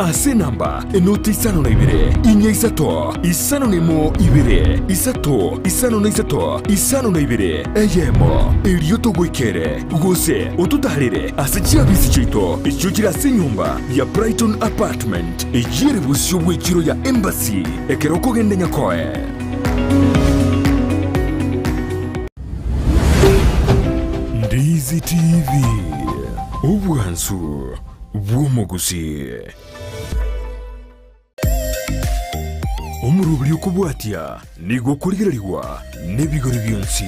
ase enamba enoti isano na ibere, inya isato, isano na emo ibere, isato, isano na isato, isano na ibere, eyemo, erio togoikere, gose ototaarere ase chiabisi chiaito echio chire ase enyomba ya Brighton Apartment, eyio ere bosio bw'echiro ya Embassy ekero okogenda Nyakoe. Ndizi TV, obwansu bw'omogusii. Omoroberi okobwatia nigo okorigererigwa nebigori bionsi.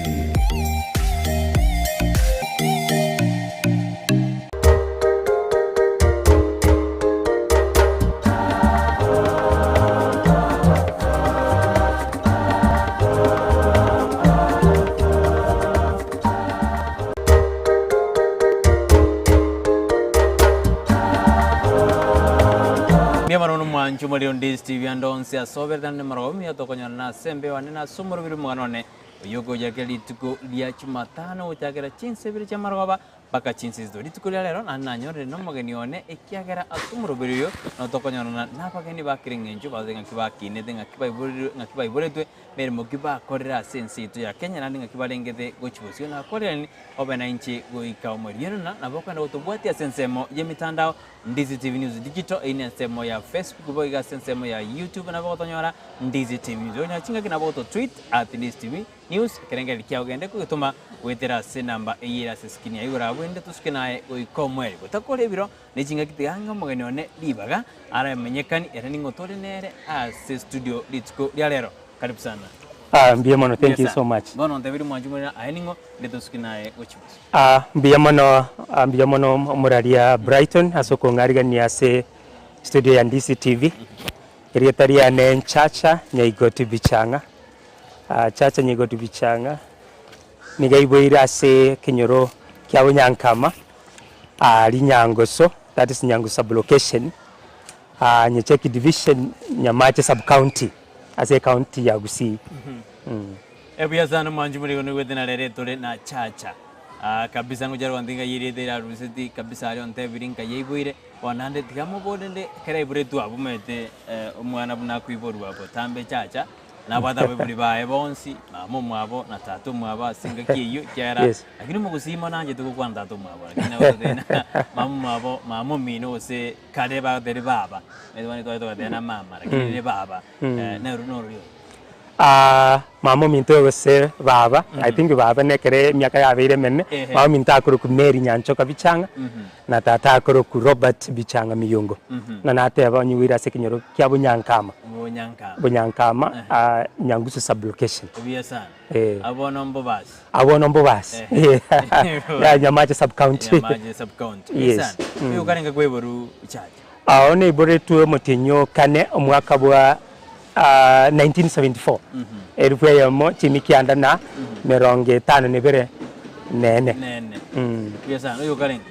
Mbuya mono nomwancho more onde Steve ande onsi ase oberete naende marogoba omuya tokonyorana ase embeo ane na ase omoroberi omogano one oyio ogochakera rituko ria Jumatano gochakera chinsa ibere chia marogoba mpaka chinsa isatu. Rituko ria rero naende nanyorire nomogeni one ekiagera ase omoroberi oyo nabo tokonyorana nabageni ba kera eng'encho bagote ng'aki bakinete ng'aki baiborirwe ng'aki baiboretwe Meremo ki bakorire ase ense yaito ya Kenya naende ng'aki barengete gochia bosio? Nakorerani obe nainche goika omoerio na nabo okogenda gotobwatia ase ensemo y'emitandao Ndizi TV News Digital, eyio nensemo ya Facebook boigo ase ensemo ya YouTube nabo ogotonyora Ndizi TV News. Okonyora chingaki nabo ogoto tweet at Ndizi TV News ekerengererio kiao gende kogetoma goetera ase enamba eyio ere ase eskrini yaye igoro abwo ende tosuke naye goika omoerio. Gotakora ebiro ne chingaki tiga ang'e omogeni one ribaga aramenyekani ere ning'o tore nere ase studio rituko ria rero. Karibu sana. Ah, mbuya mono, thank you Mbuya so sana. much. Bono ntebirie mwanchi more aye ning'o inde tosuke naye gochia bosio. Ah, mbuya mono, ah, mbuya mono omoraria Brighton ase okong'arigania ase studio ya Ndisi TV. Erieta riane Chacha Nyaigoti Bichang'a. Ah, Chacha Nyaigoti Bichang'a nigo aiboire ase ekenyoro kia Bonyankama, ah, Rinyangoso, that is Nyangoso sub-location, ah, Nyacheki division, Nyamache sub-county, ase ecounty ya Gusii. Ebuya sana mwanchi more igo noigwete na rero etore na Chacha. Ah, kabisa ngochia rwante ng'a erieta ere aruseti kabisa aria ontebirie nka yaiboire, bono naende tiga mobore nde ekero aiboretwe abwo omanyete omwana buna akoiborwa botambe Chacha, nabwate abaibori baye bonsi, mama omwabo na tata omwabo ase engaki eyio ekiagera Yes. lakini omogusii mono anchete gokwana tata omwabo lakini nabo totebe na mama omwabo mama omino gose kare bagotebi baba, omanyete bono tware togateba na mama lakini rire baba, nero norori oro. Ah, mama ominto gose baba, I think baba nekere emiaka yabeire emene, Ehe. mama ominto akorokwa Mary Nyanchoka Bichang'a, na tata akorokwa Robert Bichang'a Miyongo. Na nateba onyiwire ase ekenyoro kia Bonyankama, Bonyankama. Bonyankama, ah, Nyangusu sub-location. Buya sana. Eh. Abwo bono Mbobasi. Abwo bono Mbobasi. Ehe. Ya Nyamache sub-county. Nyamache sub-county. Buya Yes. sana. Oyo okarenge kweboru chacha. Ao naiboretwe omotienyi o kane omwaka bwa 1974, elifu eyemo chimi kianda na merongo etano na ebere nene. Nene. Buya sana. Oyo okarenge?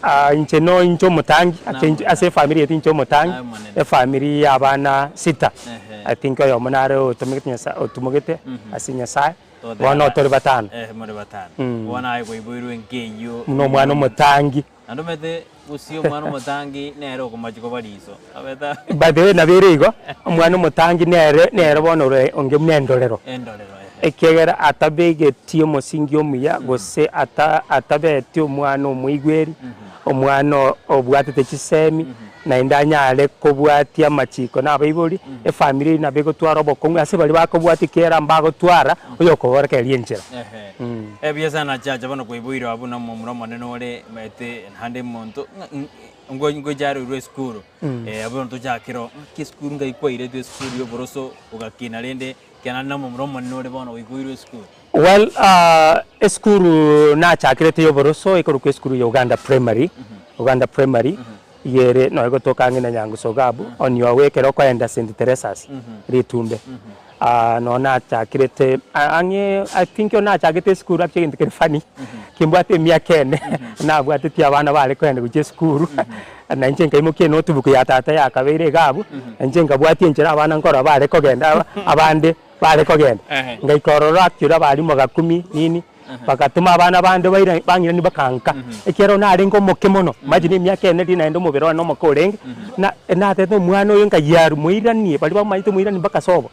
Ah, inche no inche omotangi, ase inche- ase efamiri yaito inche omotangi, Aye omonene. efamiri ya abana sita. Ehe. I think oyomo nare otomegete Nyasaye otumogete ase Nyasaye, Toteba- bono tore batano. Eh, more batano. Bono aye kwaiboirwe nkeyio. Buna omwana omotangi. Naende omanyete gose omwana omotangi nere okomachi koba riso, abeta By the way nabo ere igo, omwana omotangi nere nere bono ore onge buna endorero. endorero ehe. Ekiagera atabegetie omosingi omuya gose ata atabeti omwana omoigweri, omwana o- obwatete chisemi, naende anyare kobwatia amachiko na abaibori, efamiri eyio nabo egotwara obokong'u ase baria bakobwatia kera mbagotwara oyokoborokereria enchera. Ehe. Ebuya sana chacha bono kwaiboirwe abwo buna omomura omonene ore omanyete naende omonto ng'a ngo ngocharoirwe esukuru abwo bono tochakere oo ng'aki esukuru ngai kwairetwe esukuru ya oboroso ogakina rende ekero naende na omomura omonene ore bono oigoirwe esukuru. Well esukuru nachakerete ya oboroso ekorokwa esukuru ya Uganda Primary, Uganda Primary iga ere nonya egotoka ang'e na Nyangusu iga abwo on your way ekero okoenda St Teresa's ritumbe. Nonya nachakirete ang'e I think ekero nachagete esukuru actually egento kere funny, kimbwate emiaka ene, nabwatetie abana bare kogenda gochia esukuru, na inche nkaimokia enotebook ya tata yakabeire iga abwo, inche nkabwatia enchera abana nkorora bare kogenda aba abande bare kogenda. Ngaika ororo actually abalimu bagakumi nini. Bagatoma abana bande baira bang'irania bakanka, ekiagera narenge omoke mono, imagine emiaka ene riria naende omobere one omoke orenge, na natebete omwana oyo nkayiarwa moiranie, baria bamanyete moiranie mpaka sobo,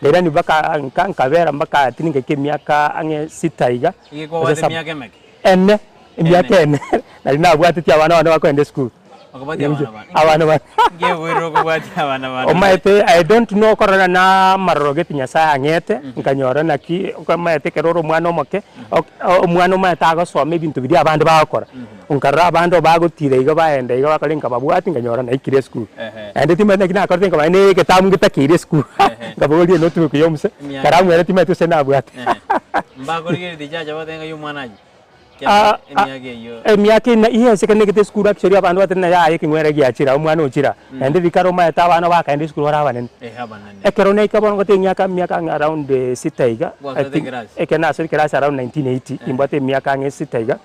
nkairania mpaka nka nkabera mpaka tindi ngaika emiaka ang'e sita iga, Iga gose kwabwate saba. emiaka emeke? Ene, emiaka ene, nari nabwatetie abana bane bakoenda esukuru. Okobwatia abana bane. Abana bane. Ngeboirwe okobwatia abana bane. Omanyete I don't know korora na amaroro gete Nyasaye ang'ete, nkanyora naki omanyete ekero ore omwana omoke, ok- omwana omanyete agosoma ebinto biria abande bagokora, nkarora abande obagotira iga baenda iga bakora nkababwatia nkanyora naikire esukuru. Ehe. Naende timanyeti naki nakorete nkamanya na egetabu ngetakeire esukuru, Ehe. nkabogoria enotebook ya omuse, Emiaka. karamu ere timanyeti gose nabwate. Ehe. Mbakorigeretie chacha batebe ng'a omwana aye. Ah, ah, Emiaka eyio. Emiaka ena yes ekero naigete esukuru actually abanto bateba ng'a yaya ekeng'were giachire omwana ochire aa. Naende rikare omanyete abana bakaenda esukuru bare abanene. Ehe abanene. Ekero naika bono ngote emiaka emiaka ang'e around sita iga, I Gwasoete think ekerasi? ekero nasoire ekerasi around 1980, nimbwate emiaka ang'e sita iga,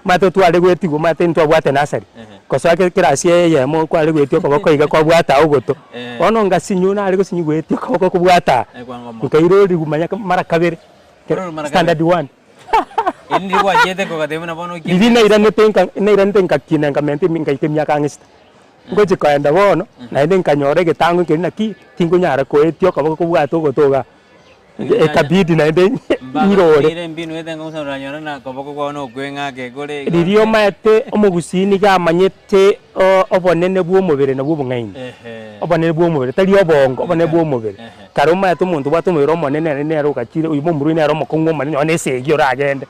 omanyete otware goetigwa omanyete ntwabwate nursery, gosoa ekerasi eyemo kware goetia okoboko iga kwabwata aa ogoto. Bono ngasinywa nare gosinywa goetia okoboko kobwata aa, Eh, kwangoma. nkairorigwa manya mara kabere, Ororigwa mara kabere? standard one. Eri ndiri gwachiete kogatebia buna bono okie Riria nairanete nka nairanete nkakina nkamenta emi nkaika emiaka ang'e sita. Ngochi koenda bono, naende nkanyora egetango nkeria naki, tinkonyara koetia okoboko kobwate ogoto igaa. Ekabidi naende nyirore. Ire mbinu ete ng'usa oranyore na koboko kwao nokweng'ake kore igo. Riria omaete omogusii nigo amanyete o- obonene bwa omobere nabwo obong'aini. Ehe. Obonene bwa omobere, tari obongo, obonene bwa omobere. Ehe. Kare omanyete omonto obwate omobere omonene ere nere ogachire, oyio momurwe nere omokong'u omonene nonya na esegi oragende.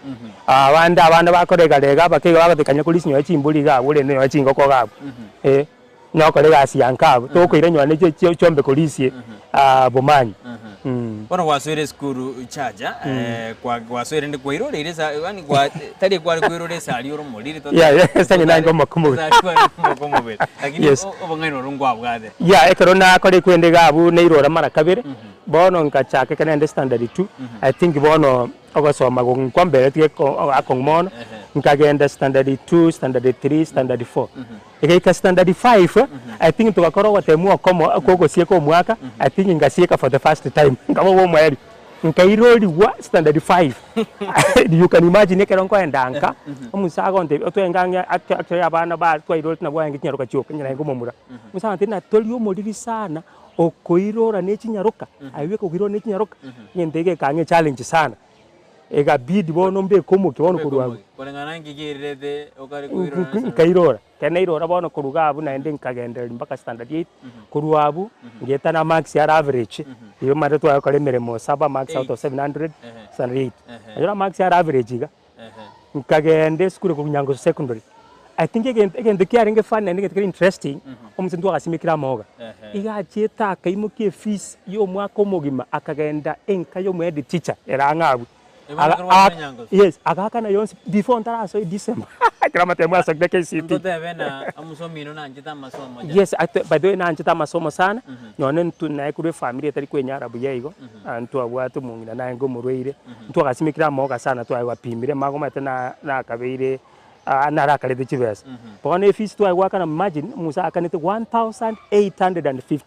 Abande abana bakorega rega abake iga bagoteba kanya korisia nonya chimbori iga abwo rende nonya chingoko iga abwo, eh, nokore egasi ya nka abwo, tokoira nonya ne chi chiombe korisie bomanyi. Bono gwasoire esukuru chacha, kwa gwasoire rende kwairoreire esa yaani kwa tari kware koirora esari ore omoriri tota Yeah, yeah, ase eng'encho nange omokumu. Esari kware omokumobere. Lakini Yes. o- obong'aini obo nkwabwate. Yeah, ekero nakora ekwende iga abwo nairora mara kabere, bono nkachaka ekero naende standard two, I think bono ogosoma go nkwamberetie geko akong'u mono, nkagenda standard two, standard three, standard four. Egaika standard five, I think togakora ogotemwa okomo okwa ogosieka omwaka, I think ngasieka for the first time, nkaba bwa omoerio. Nkairorigwa standard five, you can imagine ekero nkoenda nka, omusa agontebia otwenge ang'e actually abana ba twairorete nabwo aenge chinyaroka chioka, onye naende omomura. Omusa agantebia ng'a tori omoriri sana, okoirora ne chinyaroka, aye bweka okoirora ne chinyaroka, egento eke gekang'a echallenge sana. Egabidi bono mbeke omokia bono korwa abwo. Koreng'ana nki kiairerete okare koirora ase Nkairora, ekero nairora bono korwa iga abwo naende nkagendereria mpaka standard eight, korwa abwo ngetana marks are average, riria omanyete twagokora emeremo saba marks out of 700, standard eight. Nanyora marks are average iga, nkagenda esukuru korwa Nyangusu secondary, I think egento egento kiarenge funny naende egento kere interesting, omonto ntwagasimekire amaoga, iga achiete akaimokia efees ya omwaka omogima akagenda enka ya omo head teacher ere ang'e abwo, Ebe ekero gwachire Nyangusu? yes, agaakana yonsi before ntarasoe December ekero amatemo asokire KCPE. Ntotebe na omosomi oino nanchete amasomo ja. Yes, ate by the way nanchete amasomo sana, nonye ntwe naye korwa efamiri etari kwenyara buya igo, ntwabwate omong'ina naye omorwaire, ntwagasimekire amaoga sana twagapimire, amago omanyete na nakabeire narakarete chibesa. Bono efees twaye goakana imagine omonto aakanete 1850,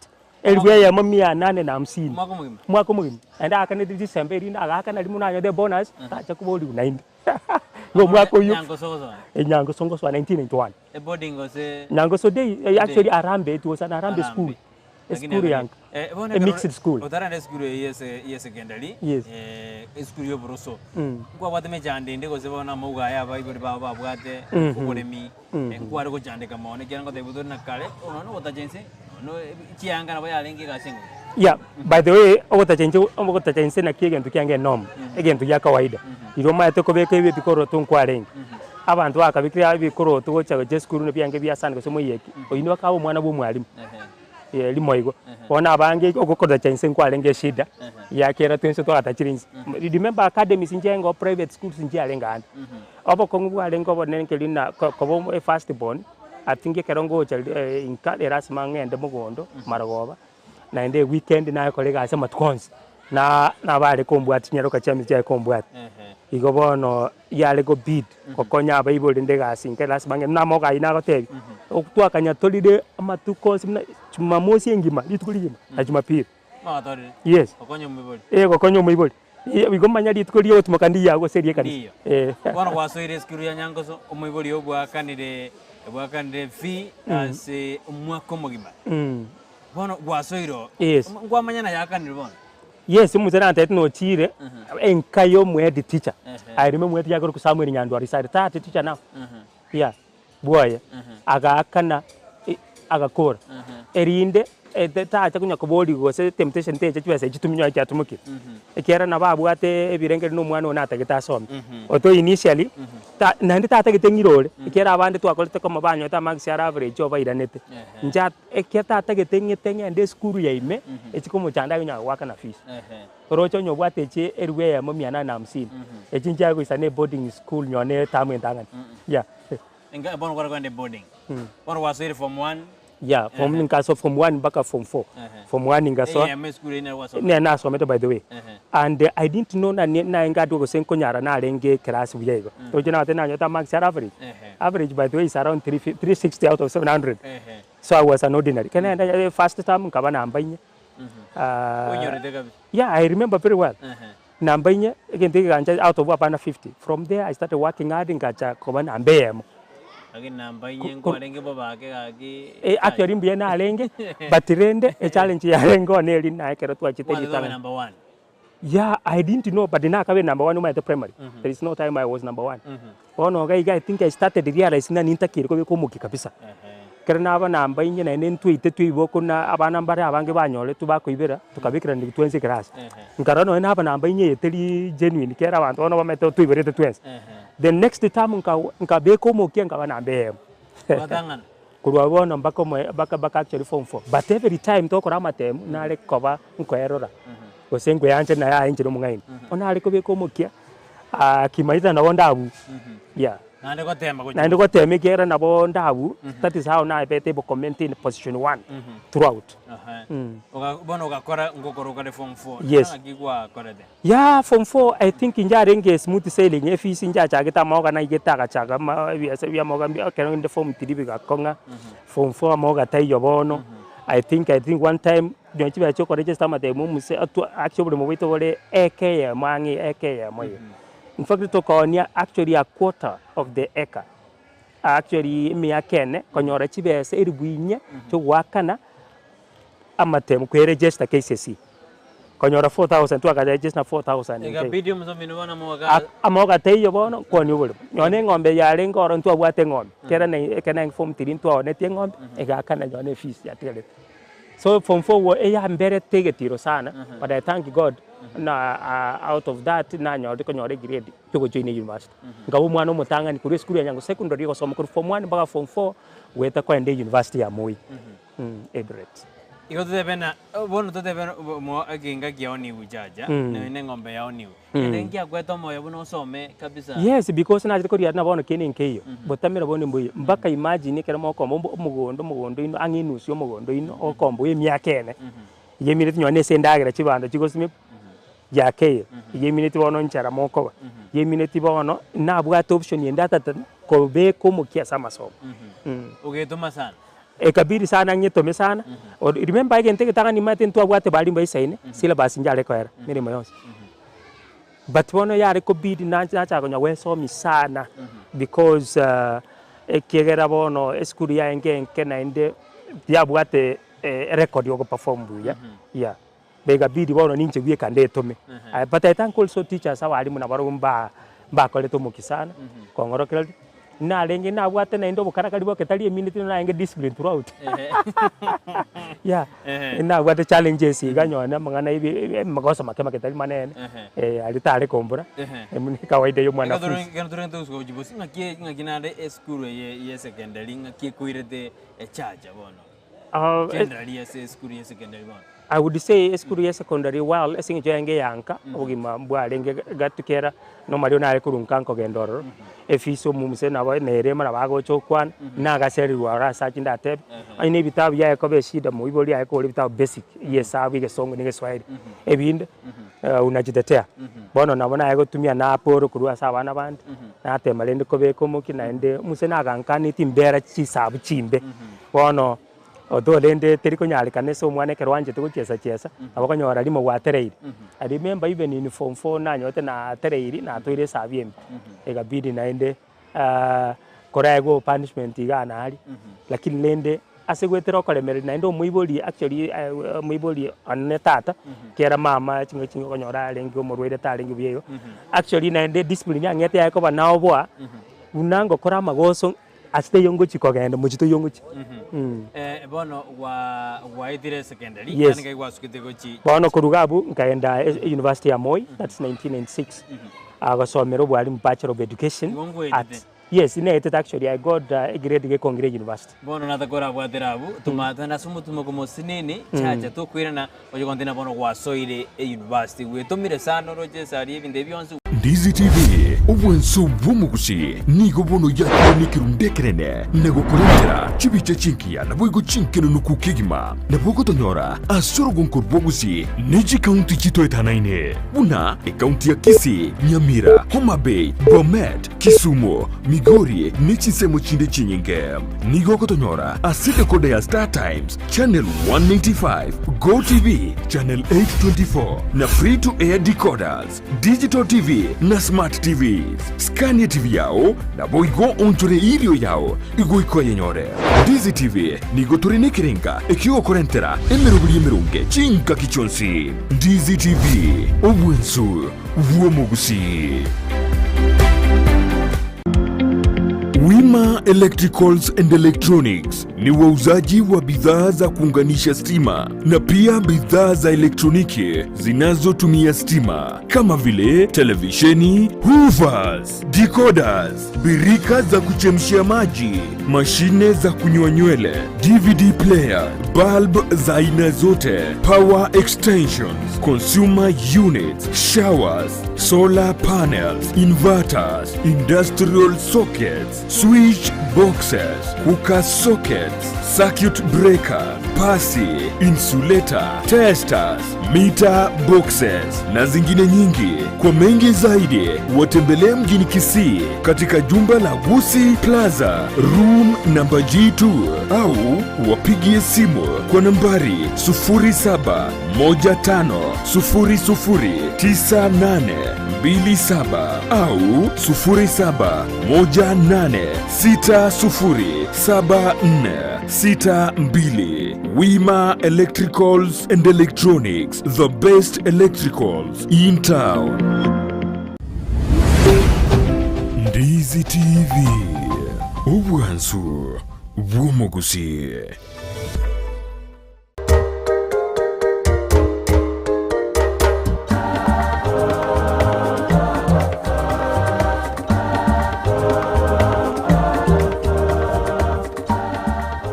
elfu eyemo mia nane na hamsini. Omwaka omogima? Omwaka omogima. Naende aakanete December erinde agaakana rimo nanyore ebonus, tacha koborigwa naende. Igo omwaka oyio, Nyangoso gosoa? Nyangoso ngosoa 1991. Eboarding gose? Nyangoso day, actually Harambee, it was an Harambee school. Lakini Esukuru akare- yanka. Eh, bono A ekero mixed school. otarenda esukuru eye ese ye secondary Yes. eh, esukuru ya oboroso Mm. nkwabwate emechando ende gose bono amauga aya abaibori babo babwate Mhm. oboremi eh, nkware gochandeka mono ekiagera ngotebiwa tore na kare nonya ogotacha ense nonya chianga nabo yarenge egasi engiya. Yeah, by the way, ogotacha inche ogotacha inse naki egento kiange enorm, egento gia kawaida. Riria omanyete kobeka ebikoroto nkwarenge, abanto bakabekire ebikoroto gocha gochia esukuru na biange bia sana gose moiyeki, oyio nigo akaba omwana bwa omwalimu. Eh, rimo igo. Bono abange ogokoracha inse nkwarenge eshida, yakera twensi twagatachire inse. Remember academies nchiarenge private schools nchiarenge ande. Obokong'u bwarenge obonene nkeri na ko- koba omo efirst born, I think ekero ngocha inka erasima ng'ende mogondo, marogoba, naende eweekend nakora egasi amatuko onsi, na nabare kombwatia chinyaroka chiane chiare kombwatia. Igo bono yare gobid gokonya abaibori rende egasi inke lasima ng'ende buna amauga ayio nagotebia, twakanya torire amatuko onsi buna jumamosi engima rituko rigima na jumapili. Mwatorire? Yes. Gokonya omoibori? Eh gokonya omoibori. Igo manya rituko riogotimoka ndiyago gose erie ekanisa. Ndiyo. Eh. Bono gwasoire esukuru ya Nyangoso, omoibori oo bwakanire bwakanire fee ase omwaka omogima. Bono gwasoire oo. Yes. Nkwamanya naye akanire bono? Yes, omonto nantebeti nochire enka ya omohead teacher. Ehe. I remember omohead teacher akorokwa Samuel Nyandwari is a retired teacher now. Yeah, bwoye. Agaakana agakora. Erinde tacha konya koboria gose temptation techa chibesa echi chitumia onye chiatumokire. Ekiagera nabo abwate ebirengererio na omwana oyo natagete asome. Oto initially, ta naende tatagete ng'ira ore, ekiagera abande twakorete komo banyorete amarks are average obairanete. Inche ekiagera tatagete ng'ete ng'ende esukuru ya ime, echi komochanda aye onyare goakana fees. Oroche onye obwate echi elifu eyemo mia nane na hamsini, echi nchiare goisana eboarding school nonye na etamu entang'ani. Yeah. Enga bono kware kogenda eboarding. Bono gwasoire form one. Yeah, form nkasoa form one mpaka form four. Form one nkasoa. Eyemo esukuru eyio nere gwasomete. Nere nasomete by the way. And I didn't know na naye ngatwa gose nkonyara narenge eclass buya igo. Roche nabate nanyete amarks are average. Average by the way is around 360 out of 700. So I was an ordinary. Ekero naenda first term nkaba namba inye. Oinyorete kabisa. Yeah, I remember very well. Namba inye, egento ekegancha out of abana 50. From there I started working hard ngacha koba namba eyemo. Lakini namba inye nkwarenge bobake gaki. Eh, actually mbuya narenge, but rende echallenge yarenge one eri naye ekero twachete Kwanza tobe ritang'ani. number one. Yeah, I didn't know but nakabe number one omanyete primary. There is no time I was number one. Bono iga iga I think I started realizing ng'a nintakire kobeka omokia kabisa. Ekero naba namba inye naende ntweite tweiboko na abana mbare abange banyoretwe bakoibera, tokabekerana twensi eclass. Nkarora nonye naba namba inye eye teri genuine kera abanto bono bamaete twaiberete twensi. The next term nka nkabeka omokia nkaba namba eyemo. Ogatang'ana. Korwa bono mpaka omoe mpaka mpaka actually form four. But every time tokora amatemu nare koba nkoerora, gose nkoeancha naye aye inche nomong'aini. Bono nare kobeka omokia, kimaliza nabo ndabuu, yeah. Naende gotema gochia Naende gotema ekiagera nabo ndabuu, that is how nabete able ko maintain position one throughout. Aha. Oga bono ogakora ngokora okare form four. Yes. Naki gwakorete? Yeah, form four I think incharenge smooth sailing efees nchachagete amaoga naigete agachaka ama ebiasara bia amaoga mbi ekero inde form three bigakong'a, form four amaoga taiyo bono, I think I think one time nonye chibesa chia okoregister amatemo omuse atwa actually oboremo bwaito bore eka eyemo ang'e eka eyemo iga. In fact tokaoonia actually a quarter of the acre, actually emiaka ene konyora chibesa elifu inye chiogoakana amatemo kweregister KCSE. Konyora 4000 twakaregister 4000 inche. Ikabidi omosomini bono amoga Amoga taiyo bono nkwania oboremo. Nonye na eng'ombe yarenge ororo ntwabwate eng'ombe, ekero na ekero naye form three ntwaonetie eng'ombe, egaakana nonye na efees yatigarete. So form four igo eyamberete egetiro sana, but I thank God na out of that nanyorire konyora egrade ya ogojoin university. Nkaba omwana omotang'ani korwa esukuru ya Nyango Secondary gosoma korwa form one mpaka form four, goeta kogenda university ya Moi, Eldoret. Igo totebe na bono totebe mo egenga kiaoniwu chacha, nonya na eng'ombe yaoniwu. Kende nkiakwete omoyo buna osome kabisa. Yes, because nachete koria na bono kende nkeiyo, botamera bono mboiyo, mpaka imagine ekero mokomba ombo omogondo omogondo oino ang'e enusu ya omogondo oino, okomboa emiaka ene, iga emineti nonya na ase endagera chibando chigosimekwa, yakeire, iga emineti bono nchara mokoba, iga emineti bono nabwate option ende atata kobeka omokia ase amasomo. Ogetoma sana. Ekabidi sana ng'etome sana, or remember egento egetang'ani nimanyete ntwabwate baria mbaisaine, syllabus nchare koera emeremo yonsi. But bono yare kobidi nache nachaka konya goesomi sana because ekiagera bono esukuru yaenge enke naende yabwate erecord ya ogoperform buya, yeah. Ekabidi bono ninche bweka ndetome. But I thank also teachers abalimu nabarobwo mba mbakorete omokia sana, kong'orokereria. Narenge nabwate naende obokarakari boke tari emineti narenge discipline throughout. Yeah, nabwate challenges iga nonye na amang'ana ebi amagoso make make tari manene, aria tare kombora, buna ekawaida ya omwanafunzi. Ekero torente gosuka gochia bosio ng'aki ng'aki naende esukuru eye ya esecondary ng'aki ekoirete echacha bono? Generally ase esukuru ya esecondary bono. I would say esukuru ya secondary while ase eng'encho yarenge eyanka, obogima mbwarenge gati kera normally nare korwa nka nkogenda ororo, efees omomuse nabo nere mara bagocha okwana, nagasererwa oro ase achie ndatebe, onye na ebitabu biaye koba eshida moibori aye kogora ebitabu basic, ya esabu, egesongo na egeswahili, ebinde unajitetea. Bono nabo naye gotumia naporo korwa ase abana bande, natema rende kobeka omokia naende omuse nagankanetie mbera chisabu chimbe, bono. Although rende teri konyarekana ase omwana ekero oanchete gochiesa chiesa, nabo okonyora rimo gwatereire. I remember even in form four nanyorete natereiri natoire esabi embe, ekabidi naende koraegwe opunishment igaa na aria, lakini rende ase goetera okoremereria naende omoibori actually omoibori one tata, ekiagera mama chingaki chinge okonyora arenge omorwaire tarenge buya igo, actually naende discipline yang'ete yaye koba naoboa, buna ngokora amagoso ase taiyo ngochia kogenda mochie toiyo ngochia. Bono gwa gwaetire secondary, Yes. yaani ngai gwasukete gochi Bono korwa iga abwo nkaenda e- university ya Moi, that's 1996, gosomera obwalimu bachelor of education Igo ngoetete? at yes naetete actually I got a grade gekongire university. Bono natakorabwatera abwo, toma togende ase omotumo mosinini, chacha tokoirana Oye gontina bono gwasoire eyunivasiti, gwetomire sana oroche esari y'ebinto ebi bionsi. Ndizi TV, obwanso bw'omogusi, nigo bono yakire nekerundu ekenene na gokorentera chibicha chingiya naboigo chinkenenuku kegima. Nabo ogotonyora ase orogonko rw'obogusi ne chikaunti chitoetanaine buna ekaunti ya Kisii, Nyamira, Homa Bay, Bomet, Kisumu, Migori ne chinsemo chinde chinyinge. Nigo ogotonyora ase decoder ya Star Times, Channel 195, Go TV, Channel 824 na Free to Air decoders, Digital TV na Smart TVs. Scan TV yao naboigo onchore irio yao igoika oyenyore. Ndizi TV nigo tore nekerenga ekiogokorentera emeroberi emeronge chingaki chionsi. Ndizi TV, obwensu bw'omogusii. Wima Electricals and Electronics ni wauzaji wa bidhaa za kuunganisha stima na pia bidhaa za elektroniki zinazotumia stima kama vile televisheni, hoovers, decoders, birika za kuchemshia maji, mashine za kunyoa nywele, DVD player, bulb za aina zote, power extensions, consumer units, showers, solar panels, inverters, industrial sockets, switch boxes, cooker sockets, circuit breaker, pasi, insulator, testers, meter boxes na zingine nyingi. Kwa mengi zaidi watembelee mjini Kisii katika jumba la Gusii Plaza room namba G2 au wapigie simu kwa nambari 0715009827 au 0718607462. Wima Electricals and Electronics, the best electricals in town. Ndizi TV, obwansu bw'omogusii.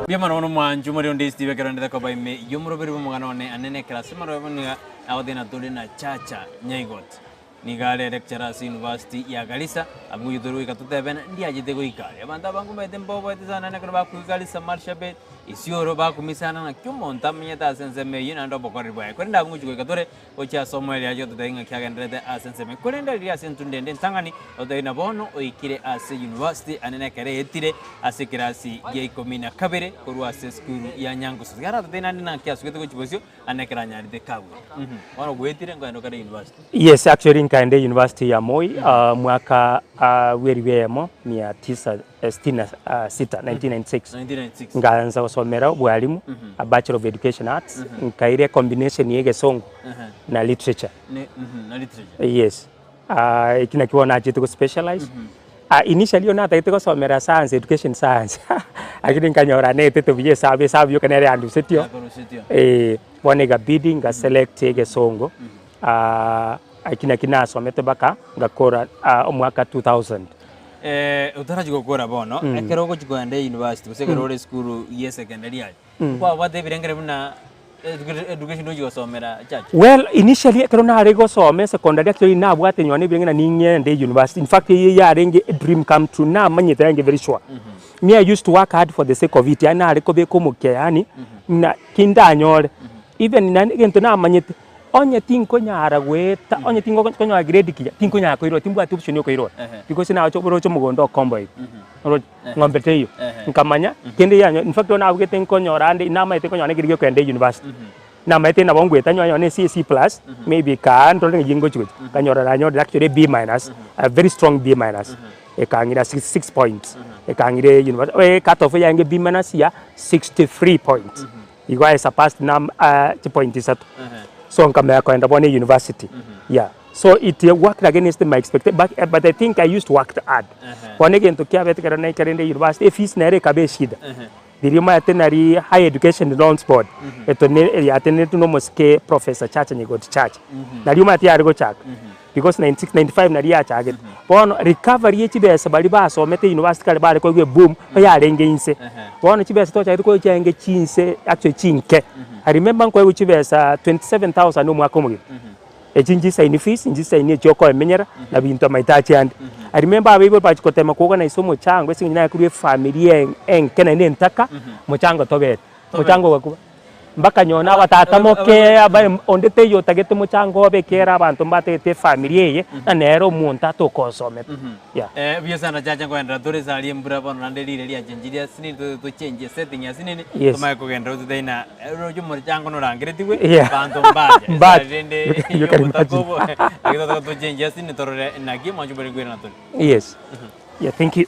Mbuya mono bono mwanchu more onde Steve ekero ndete koba ime y'omoroberi bw'omogano one anene ekero ase marobe niga agoteba tore na Chacha Nyaigot. Nigo are lecturer ase University ya Garissa, abwo ngochia tore goika totebene ndiachete goika aria. Abanto abange omanyete mboboete sana naende ekero bakoigwa Garissa, Marsabit, Isiolo bakumia sana naki omonto amenyete ase ensemo eyio naende obokoreri bwaye. Korende abwo ngochia goika tore gochia ase omoerio ache gototebia ng'aki agendererete ase ensemo eyio. Korende riria ase entunda ende entang'ani, ototebia buna bono oikire ase university ande nekero eetire ase ekerasi gia ikomi na kabere korwa ase esukuru ya Nyangusu. Tiga aratotebie naende naki asugete gochia bosio ande ekero anyarete kagwe. Bono goetire nkoenda okare university. Yes, actually nkaenda university ya Moi mwaka bw'eribu eyemo mia tisa sitini na sita, 1996. 1996. Nkaanza gosomera obwalimu, a Bachelor of Education Arts, nkaira ecombination ya egesongo na literature. Ne, na literature. Yes. Eki nakio bono nachete go specialize. Initially nigo natagete gosomera science, education science, lakini nkanyora netete buya esabu, esabu yoka nere yandusetio. Yakorusetio. Eh, bono ekabidi nga select egesongo, eki nakio nasomete mpaka ngakora omwaka 2000. Otarachia gokora bono, ekero ogochia kogenda eyunivasiti gose ekero ore esukuru ya esecondary aye, nkwabwate ebirengere buna education ogochia gosomera church? Well, initially ekero nare gosoma esecondary actually nabwate nonye na ebirenge ng'a ning'ende eyunivasiti, in fact eyio yarenge a dream come true, namanyete yarenge very sure. Me I used to work hard for the sake of it, yaani nare kobeka omokia yaani, ng'a kindanyore, even naende egento namanyete. Onye tinkonyara goeta, onye tingokonyora grade kiya, tinkonyara koirora, timbwati option ya okoirora, because nagocha oroche omogondo okomboire, oroche, ng'ombe teiyo. Nkamanya, kende yanyo in fact bono nabugete nkonyora ande, namaete nkonyora na ekeri giokogenda university, namaete nabo ngoeta nyoe nonye na C plus, maybe kaa ndore ng'a ngochi gochi, nkanyora nanyorire actually a B minus, a very strong B minus, ekang'ira 66 points, ekang'ira university, ecut off yarenge B minus ya 63 points. Igo I surpassed num chipoint isato. So nkamanya koenda bono university. Yeah. So it worked against my expectation but, but I think I used to work hard. Bono egento kiabete ekero naika rende university, efees nere ekaba eshida. Riria omanyete nari Higher Education Loans Board, etone yateneretwe na omosike Professor Chacha Nyegoti Chacha. Nario omanyete yare gochaka. Because 96, 95 nario yachagete. Bono recovery ye chibesa baria basomete university kare bare koigwa eboom, oyarenge inse. Bono chibesa twachagete koigwa chiarenge chinse actually chinke. I remember nkoegwa chibesa 27,000 omwaka omogima. Echi nchisaini fees, nchisaini echio okoemenyera, na binto amahitaji ande. I remember abaibori bachia kotema koorganize omochango ase eng'encho naye korwa efamiri enke naende entaka, mochango tobete, mochango ogakuba. Mpaka nyone abatata moke abae onde taiyo otagete mochango obe ekiagera abanto mbatagete efamiri eye, na nere omonto atokosomete. Yeah. Eh, buya sana chacha nkogenderera tore ase aria embura bono naende rire riachenchirie asinini to- tochenchie esetting asinini Yes. tomanye kogenderera ototebie ng'a roche omochango norangeretigwe Yeah. banto mbache Mbache. Ase rende You can omotaka imagine. obo naki totaka tochenchie asinini torore naki mwanche mbare nkoirana tore. Yes. Yeah, thank you.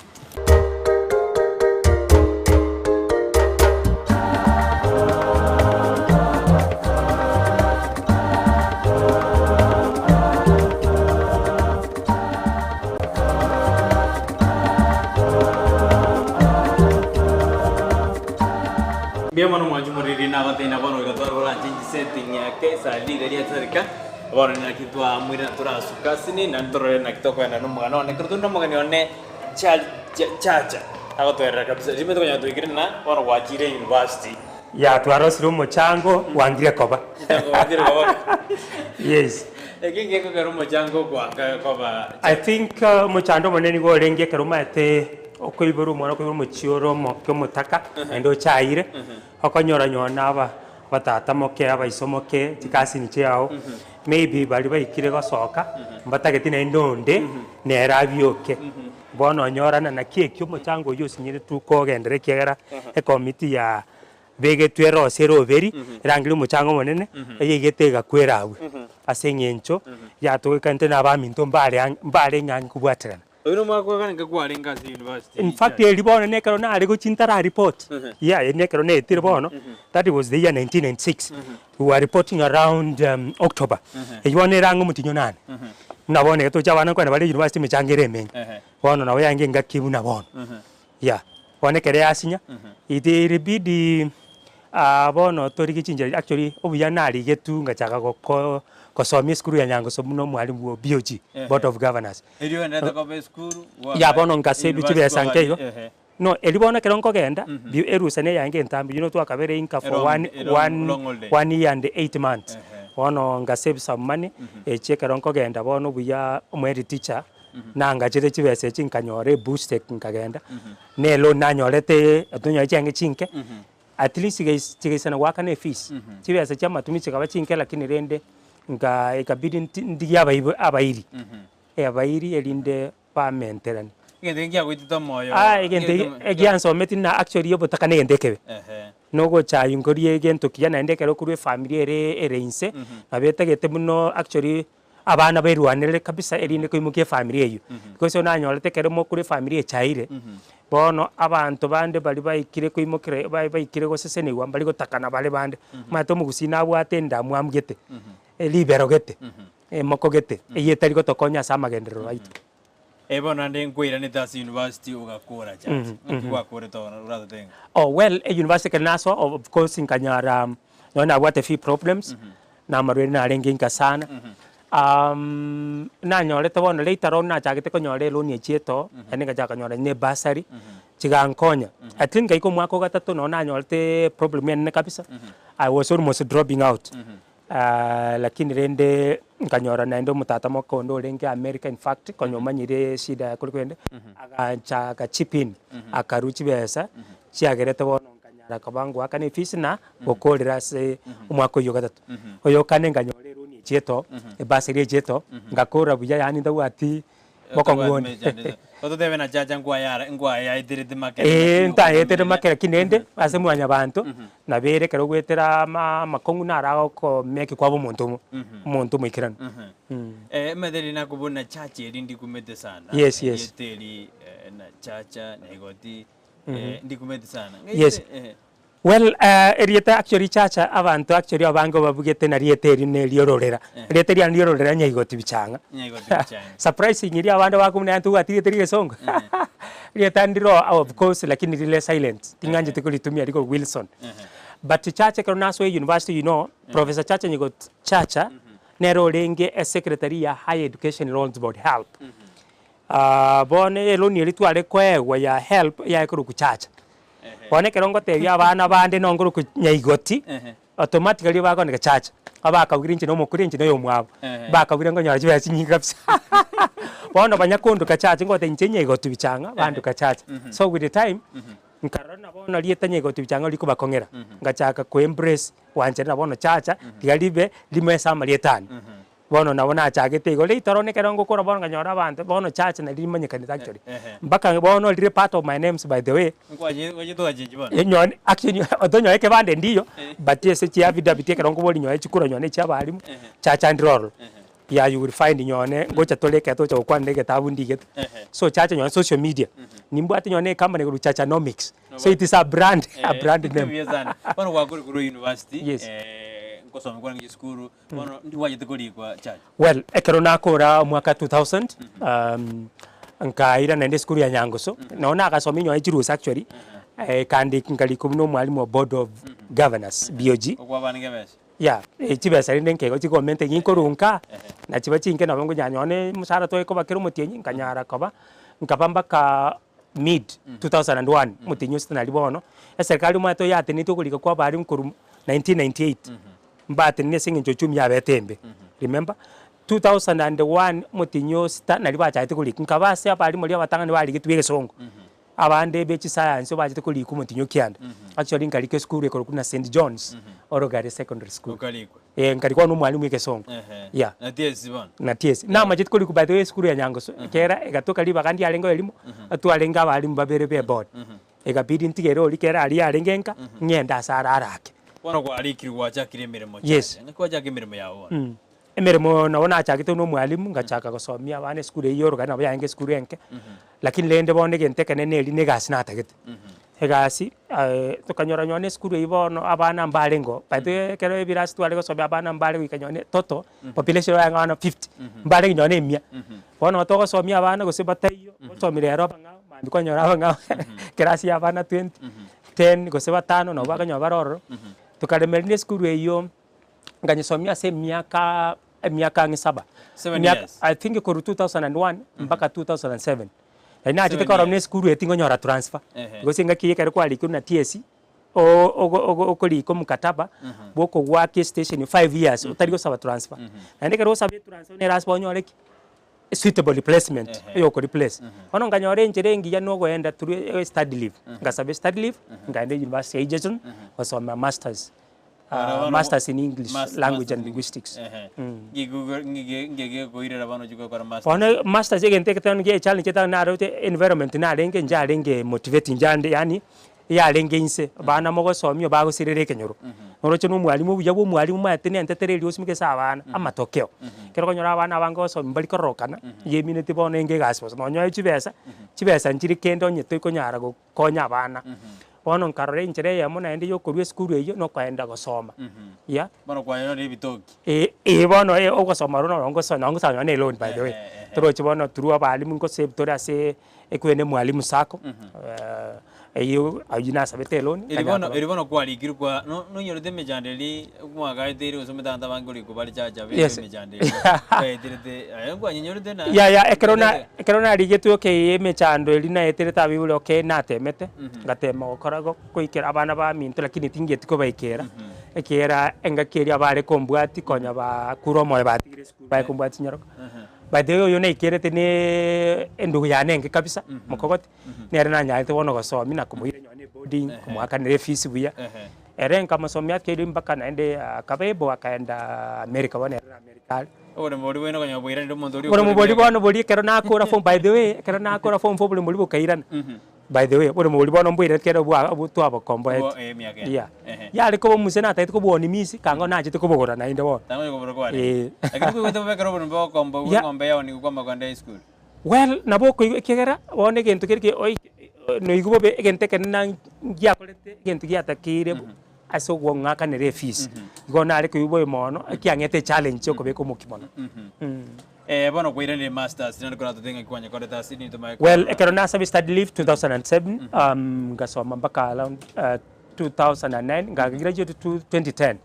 Mbuya mono mwanche omoriri nagoteina bono goika tware koranche chisetting ake esari riria riatareka bono naki twaamuire na torasuka asini naende torore naki tokoenda na omogano one ekero tore na omogani one Charlie Chacha agotoerera kabisa rimanyete konyora twaikire na bono gwachire university. Yeah, twarosire omochango gwangire koba. Omochango gwangire koba. Yes. Eke ngekogera omochango okwanga koba. I think omochando omonene nigo orenge ekero omanyete okoiborwa omwana okoiborwa omochie ore omoke omotaka naende ochaire, okonyora nonye na aba abatata moke abaiso moke chikasini chiao, maybe baria baikire gosoka mbatageti naende onde nere abioke. Bono onyorana naki ekio omochango oyio osinyeretwe kogenderera ekiagera ekomiti ya begetwe erose ere oberi, erangerie omochango omonene, eyeigete egakwera abwo, ase eng'encho yatogekanete na abaminto mbare ang'e mbarenge ang'e kobwaterana. Oyio nomwaka okare nka kwarenge ase university. In fact erio bono nekero nare gochia ntara report, yeah eri nekero naetire bono, that was the year 1996, we were reporting around October, eywo bono ere ang'e omotienyi onane, buna bono iga toche abana nkoenda bare university emechango ere emenge, bono nabo yange engaki buna bono, yeah. Bono ekero yasinya, it ilibidi bono torigie chinchera actually obuya narigetwe ngachaka goko gosomia esukuru ya Nyangoso buna omwalimu o BOG, Board of Governors. Erio ogenderete koba esukuru, Ya bono ngasave university chibesa nke igo, ehe. no erio bono ekero nkogenda, bi erusa na eyange entambe, you know twakabere inka for Erong- one erong- one long holiday. one year and eight months. Ehe. Bono ngasave some money, echi ekero nkogenda bono buya omohead teacher, nangachete chibesa echi nkanyora eboost nkagenda, na eloan nanyorete tonyore chiange chinke, at least chigais chigaisana goakana efees, chibesa chia amatumisi chikaba chinke lakini rende nka ekabidi nti ndigie abaibo abairi, abairi erinde bamenteranie. Egento eke nkiagoitete omoyo. Ah egento eke egiansometie na actually obotaka na egento ekebe. Ehe. Nogochaywa nkoria egento kiya naende ekero okorwa efamiri ere ere inse, nabo etagete muno actually abana bairwanerere kabisa erinde koimokia efamiri eyio. Because ekero nanyorete ekero mokure efamiri echaire, bono abanto bande baria baikire koimokera bai baikire gosesenigwa mbari gotakana bare bande. Omanyete omogusii nabwate endamwamu gete, ribero gete, emoko gete, eyio etari gotokonya ase amagenderero aito. Eh bono naende nkoiranete ase university ogakora chacha, ng'aki gwakorete bono oratotebie ng'a? Oh well, euniversity ekero nasoa of course nkanyora nonye nabwate few problems, na amarwaire narenge inka sana, nanyorete bono later on nachagete konyora eloan echia etoo, naende ngachaka konyora ne ebursary, chigankonya. I think ngaika omwaka ogatato nonye nanyorete problem enene kabisa, I was almost dropping out. Lakini rende nkanyora naende omotata moka onde orenge America in fact konya omanyire eshida yakore korende, agancha aga chip in, akarwa chibesa chiagerete bono nkanyara koba ngoakana efees na gokorera ase omwaka oywo ogatato. Oyo kane nkanyora eloan. echiete, ebasari echiete, ngakora buya yaani ntabwati bokong'u bonde. Ototebe na chacha nkwayara nkwayaeterete make Eeh ntayaeterete make lakini rende ase mwanyabanto nabo ere ekero ogoetera ama amakong'u naro agokomeki kwaba omonto omo omonto omoikeranu. Emete eri nakobuna chacha eri ndikumete sana. Yes, yes. Erieta eri na chacha na igoti ndikumete sana. Yes. Well erieta actually chacha abanto actually abange babugete na rieta eri ne riororera. Erieta riane riororera Nyaigoti Bichang'a. Nyaigoti Bichang'a. Surprisingly abande bakomanya ntobwati rieta ria egesongo. Rieta ndiro of course lakini rire silent, ting'ancheti koritumia riko Wilson. But chacha ekero nasoa university you know, Professor Chacha Nyaigoti Chacha, nere orenge esecretary ya Higher Education Loans Board, HELB. Bono eloni eria tware koegwa ya HELB yaye korokwa Chacha. Bono ekero ngotebia abana bande nonkorokwa Nyaigoti, automatically bakoneka Chacha, abakabuire inche nomokure inche noyomwabo, bakabuire nkonyora chibesa chinyinge kabisa. Bono banya konduka Chacha ngoteba inche Nyaigoti Bichang'a, banduka Chacha. So with the time, nkarora buna bono rieta Nyaigoti Bichang'a rikobakong'era, ngachaka ko embrace gwancherera bono Chacha, tiga ribe rimo ase amarieta ane. Bono nabo nachagete igo, later on ekero ngokora bono nkanyora abanto, bono church nari rimanyekanete actually, mpaka bono rire part of my names by the way, Nonye actually otonyore ekebande ndiyo, but ase chi affidavit ekero nkoboria nonye chikura nonye chia abalimu, chacha ndire ororo, yeah you will find nonye ngocha tore ekero togocha gokwanera egetabu ndigete, so chacha nonye social media, nimbwate nonye ecompany ekorokwa chachanomics. So it is a brand, a brand name. Buya sana. Bono gwakure korwa university, Yes. nkosoma kwarenge chisukuru, bono ndiwachete korikwa church. Well, ekero nakora omwaka 2000, um, nkaira naende esukuru ya Nyangoso, nonye nagasomia nonye chirusa actually, ekandi nkarikwa buna omwalimu o board of governors, BOG. Okwabana kebesa. Yeah, chibesa rende nkeigo chigomente ginkorunka, na chiba chinke nabo nkonya nonye omoshahara twaye kera omotienyi, nkanyara koba, nkaba mpaka mid 2001, omotienyi o sita naria bono, eserikari omanyete oyateneneti okorika kwa abalimu korwa 1998, mbatenene ase eng'encho uchumi yabete embe, remember? 2001 omotienyi o sita naria bachagete korika, nkaba ase abalimu baria abatang'ani barigetwe egesongo, abande be chiscience bachete korikwa omotienyi o kianda, actually nkarika esukuru ekorokwa buna St John's Orogari Secondary School. Okarikwa. Eh, nkarikwa na omwalimu egesongo, Ehe. yeah. Na TSC bono. Na TSC. Namachete korikwa by the way esukuru ya Nyangoso, ekera egatoka ribaga ndiarenge erimo, twarenge abalimu babere be eboard. Ekabidi ntige ere oria kera aria yarenge nka, ng'ende ase are arake. Bono kwarikirwe gwachakire emeremo Yes. chacha. Ng'aki gwachaka emeremo yago bono? Emeremo nabo nachagete buna omwalimu, ngachaka gosomia abana esukuru eyio ya orogari nabo yarenge esukuru enke, lakini rende bono egento ekenene eri na egasi natagete. Egasi tokanyora nonye na esukuru eyio bono abana mbarengeo, by the way ekero ebirasi tware gosomia abana mbare goika nonye total population yarenge abana fifty, mbarenge nonye na emia. Bono togosomia abana gose bataiyo, gosomia rero abang'ao mambia kwanyora abang'ao ekerasi ya abana twenty, ten gose batano nabo bakonyora bare ororo, tokaremereria na esukuru eyio. nkanyesomia ase emiaka emiaka ang'e saba. Seven Emiaka years. I think korwa 2001 mpaka 2007. Nari nachete Seven korora buna years. esukuru eye tingonyora transfer, Ehe. gose engaki eye ekero kwarikirwe na TSC, o- ogo- ogo okorika omokataba bwa okogoaka estation five years otari gosaba transfer. Naende ekero osaba etransfer nere ase onyore ki? Suitable replacement, Ehe. eyoko replace. Bono nkanyora enchera engiya na ogoenda through e study leave. Ngasaba estudy leave, nkaenda university ya Egerton, gosoma masters. Masters in English language and linguistics. Bono masters egento egetano gie challenge etano naroche environment narenge njarenge motivating njande yaani yarenge inse abana mogosomia bagosirera ekenyoro. Oroche na omwalimu obuya bwa omwalimu omanyete na entetere eria osimeke ase abana amatokeo. Ekero okonyora abana abange gosomia mbari kororokana, emineti bono enge egasi bosa nonye chibesa, chibesa nchire kende onye torikonyara gokonya abana. Bono nkarora enchera eyemo naende ya okorua esukuru eyio na okoenda gosoma, yeah. Bono kwanyorire ebitoki. Eh, eh bono eh ogosoma oro noro ngoso nabo ngosoma nonye na eloni by the way. Ehe, ehe. Torochi bono through abalimu ngosave tore ase ekwene mwalimu sacco, eyio aywo nasabete eloni. Eri bono eri bono kwarikirwe kwa no nonyorete emechando eria mwagaeteire gose omotante abange korikwa bare chacha beka Yes. emechando eria kwaeterete aye nkwanyenyorete na Yaya, ekero na ekero narigetwe okay emechando eria naeterete abaibori okay natemete, ngatema gokora go goikera abana baminto lakini tingeti kobaikera, ekiagera engaki eria abare kombwati konya bakure omoyo batigire esukuru bare kombwati chinyaroka. By the way oyo naikerete neeee endugu yane enke kabisa, mokogoti, nere nanyarete bono gosomia na komoira nonye na eboarding, komoakanera efees buya. Ere nkamosomia akeiria mpaka naende akaba able akaenda America bono ere America are. Oboremo boria bwaino okonyora bwairanire omonto oria Oboremo okure boria emiaka. bono boria ekero nakora form by the way ekero nakora form four oboremo boria bokairana. By the way oboremo boria bono mbwairete kero bwa abwo twabokomboete. Obwo, eh, emiaka ene. Yeah. Ehe. Yare koba omuse natagete kobwoni misi kang'o nachete kobogora naende bono. Tang'o onye kobora kware. Eh. Lakini koigwete bobe ekero oboremo bogokomboigwa Yeah. eng'ombe yaonigwe kwamanya kogenda esukuru. Well, nabo okoigwa ekiagera bono egento kere ki oi noigwe bobe egento ekenene na ngiakorete egento giatakeire ase ogong'akanera efees. Igo nare koigwa bobe mono, ekiang'ete echallenge ya okobeka omokia mono. Bono kwairanire masters naende koratotebie ng'aki kwanyekorete ase nintwe mae Well, korora. ekero nasaba estudy leave 2007, ngasoma mpaka around 2009, nga graduate 2010.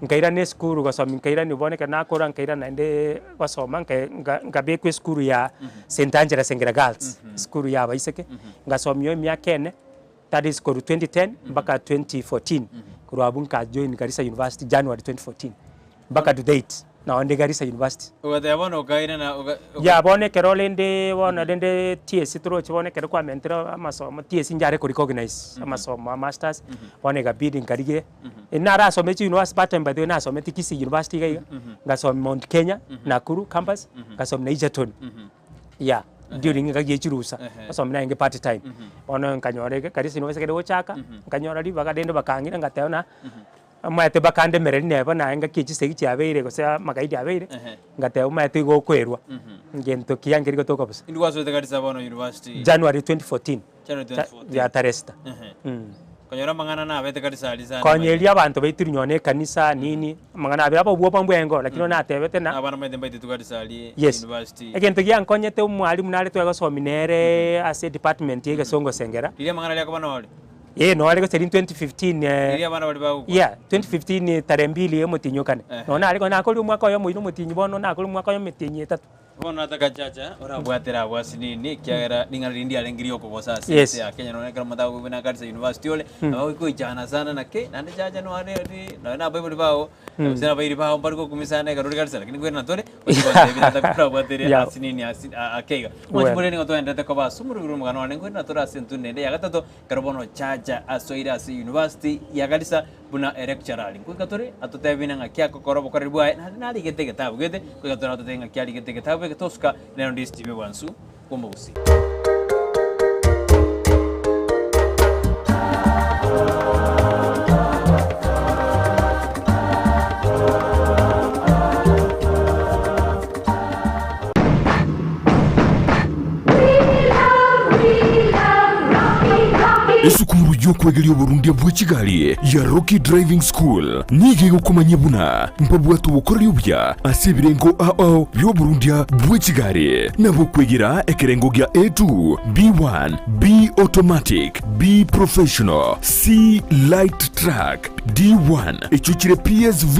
Nkairana esukuru gosomia nkairania bono ekero nakora nkairana naende gosoma nka nka nkabekwa esukuru ya St Angela Sengera Girls, esukuru ya abaiseke, ngasomia emiaka ene, that is korwa 2010 mpaka 2014, korwa abwo nka join Garissa University January 2014, mpaka to date nao nde Garissa University. Ogateba bono okairana oka oka Ya bono ekero rende bono rende TSC toroche bono ekero kwamentire amasomo TSC njare ko recognize amasomo a masters, bono ekabidi nkarigie, narasome chiuniversity part time by the way nasomete Kisii University iga iga, ngasoma Mount Kenya, Nakuru campus, ngasoma na Egerton, yeah during engaki ya chirusa, ngasoma narenge part time. Bono nkanyora Garissa University ekero egochaka, nkanyora ribaga rende bakang'ira ngateba ng'a. Omanyete bakandemereria neba naye ngaki chisegi chiabeire gose amagaidi abeire, ngateba omanyete igo okoerwa, ngento kiya nkeri gotoka bosa. Indi gwasoete Garissa bono University? January 2014, January 2014. ya tarehe sita. Konyora amang'ana nabete Garissa aria sana. Konya erio abanto baito rinyore na ekanisa nini, amang'ana abere abobwoba mbwengo, lakini onye natebete na. Abana omanyete mbaitete Garissa aria Yes, University. egento giankonyete omwalimu nare twegosomia nere ase edepartment ya egesongo Sengera. Riria amang'ana aria akoba nore? Ee, nore gose riria 2015 eh, Riria abana baria bagokwa. yeah, 2015 tarehe mbili ya omotienyi okane. Ehe. Nonya nare konya nakorire omwaka oyomo oino omotienyi bono nakorire omwaka oyomo emetienyi etato. Bono nataka chacha orabwatera abwo ase nini ekiagera ring'ana rinde riarenge riokogosa ase Yes. ense ya Kenya nonya ekero omonto agoigwa buna Garissa University ore, nabo agoichana sana naki naende chacha noare ri nonya na abaibori bago gose na abairi bago mbari gokumia sana ekero ore Garissa lakini nkoirana tore gochia gotebia nataka orabwatere Yeah. ase nini ase ake iga. Mwanchi Well. more nigo toenderete koba ase omorobio bwa omogano one nkoirana tore ase entunda ende ya gatato Ekero bono Chacha asoire ase University ya Garissa buna electurer, nkoika tore atotebie ng'aki agokora obokoreri bwaye naende narigete egetabu gete, nkoika tore atotebie ng'aki arigete egetabu eke tosuka nero ndi Steve Bwansu bw'omogusii. Esukuru y'okwegeria oborundia bwe chigari ya Rocky Driving School nigo egokomanyia buna mbabwate obokoreri obuya ase ebirengo ao bi'oborundia bwe chigari, nabo okwegera ekerengo gia A2, B1, B Automatic, B Professional, C Light Truck, D1 echio chire PSV,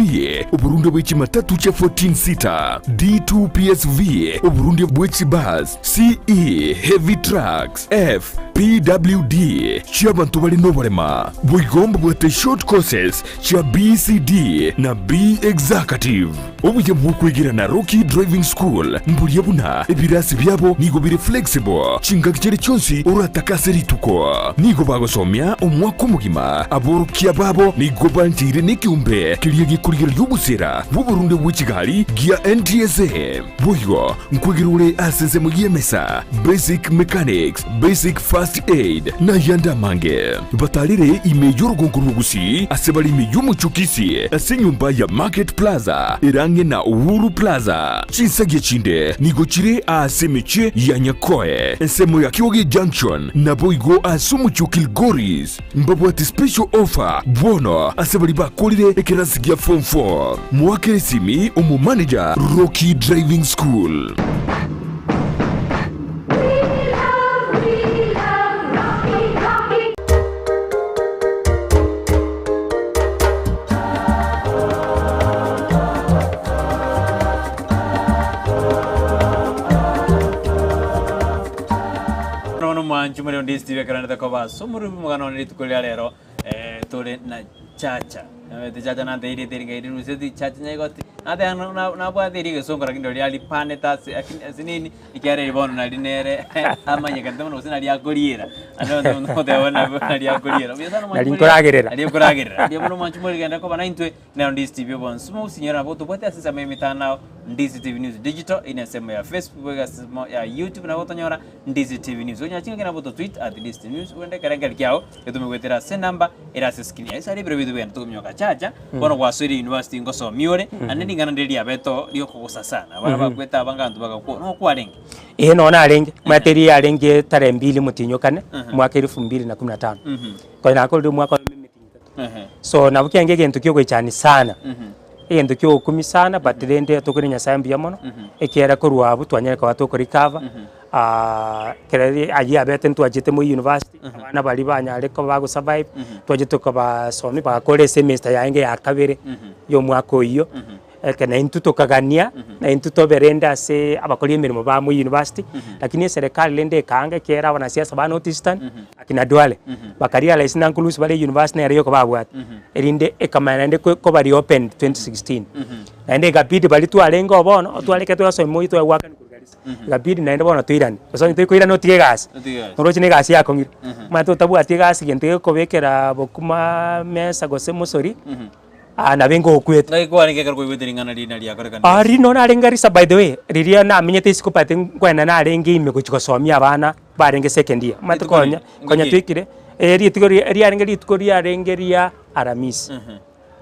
oborundia bwe chimatatu chia 14 seater, D2 PSV, oborundia bwe chibus, CE Heavy Trucks, F PWD chi'abanto bare noborema. Boigo mbabwate short courses chia BCD na B Executive. Obuya bw'okwegera na Rocky Driving School mboria buna ebirasi biabo nigo bire flexible chingaki chiria chionsi oratake ase rituko. Nigo bagosomia omwaka omogima. Aborokia babo nigo bancheire nekeombe keria gekorigereria obosera bw'oborunde bwe chigari gia NTSA. Boigo nkwegera ore ase ensemo y'emesa, basic mechanics, basic first aid, na ayande amange. Batarere ime y'orogongo rw'Ogusii ase bare ime y'omochie o Kisii ase enyomba ya Market Plaza ere ang'e na Uhuru Plaza. Chinsagia chinde nigo chire aase emechie ya Nyakoe, ensemo ya Kioge Junction, naboigo ase omochie o Kilgoris. Mbabwate special offer bono ase baria bakorire ekerasi gia form 4. Moakere esimi omomanager Rocky Driving School. Bono mwanchu more onde Steve ekeranete koba ase omorwoti bw'omogano one rituko ria rero eh, tore na Chacha. Namanyete Chacha nanteirie erieta eri ngai riruseti Chacha Nyaigoti. Nateba ng'a na- nabwate erio egesongo lakini rirorio aripanete ase lakini ase nini, ekiagera eri bono nari nere amanyekete mono gose nari akoriera, ande onsi omonto ogoteba bono nari akoriera. Mbuya sana Nari mwanche more nkoragerera. nari okoragerera. Mbuya mono mwanche more genda koba naintwe, nero Ndizi TV obonsi mogosinyora nabo tobwate ase ensemo ya emitandao, Ndizi TV News Digital, eye nensemo ya Facebook, boigo ase ensemo ya YouTube nabo otonyora Ndizi TV News. Onyora chingaki nabo ototweet at Ndizi TV News, ogende ekerengerio kiago getome goetera ase enamba ere ase escreen yaye. Ase aria ebiro biaito bigenda tokominyoka chacha, bono gwasoire university ngosomia ore, naende ring'ana ndire riabete oo riokogosa sana. Abana bakwete aba abanto bagakwa, noo kwarenge? Eeh noo narenge, omanyete riria yarenge tarehe mbili motinyokane, omwaka elfu mbili na kumi na tano. Konya nakorire omwaka oyomo emetienyi etato. So nabo kiarenge egento kia ogoichania sana, egento kia ogokumia sana but rende tokore Nyasaye mbuya mono, ekiagera korwa abwo twanyare koba toko recover, ekero ayio abete ntwachete moi university, abana baria banyare koba bago survive, twachete kobasomia bagakora esemester yaye ya kabere ya omwaka oyio. Eke naintwe tokagania, naintwe tobe rende ase abakori emeremo ba Moi University, lakini eserekari rende ekaanga ekiagera abanasiasa ba North Eastern, akina Duale, baka realize ng'a nkolusi bare university nere yoka babwate, erinde ekamanya naende ko- koba reopened 2016. Naende ekabidi baria twarenge oo bono, otwareke twasoma Moi twagwakani korwa Garissa, ekabidi naende bono toirane, gose onye tokoirana otige egasi, Otige egasi. oroche na egasi yakong'ire, omanyete otabwati egasi gento gekobekera bokima mesa gose mosori. Aa nabe ngokwete. Ng'ai kwarenge ekero kwaigwete ring'ana riria riakorekanire? Aa riria nonya narenge Garissa by the way, riria namenyete isiko but nkoenda narenge ime gochia gosomia abana barenge second year, omanyete Rituko konya ri- konya ngaki? twekire, eh rituko ria riarenge rituko riarenge ria Aramisi,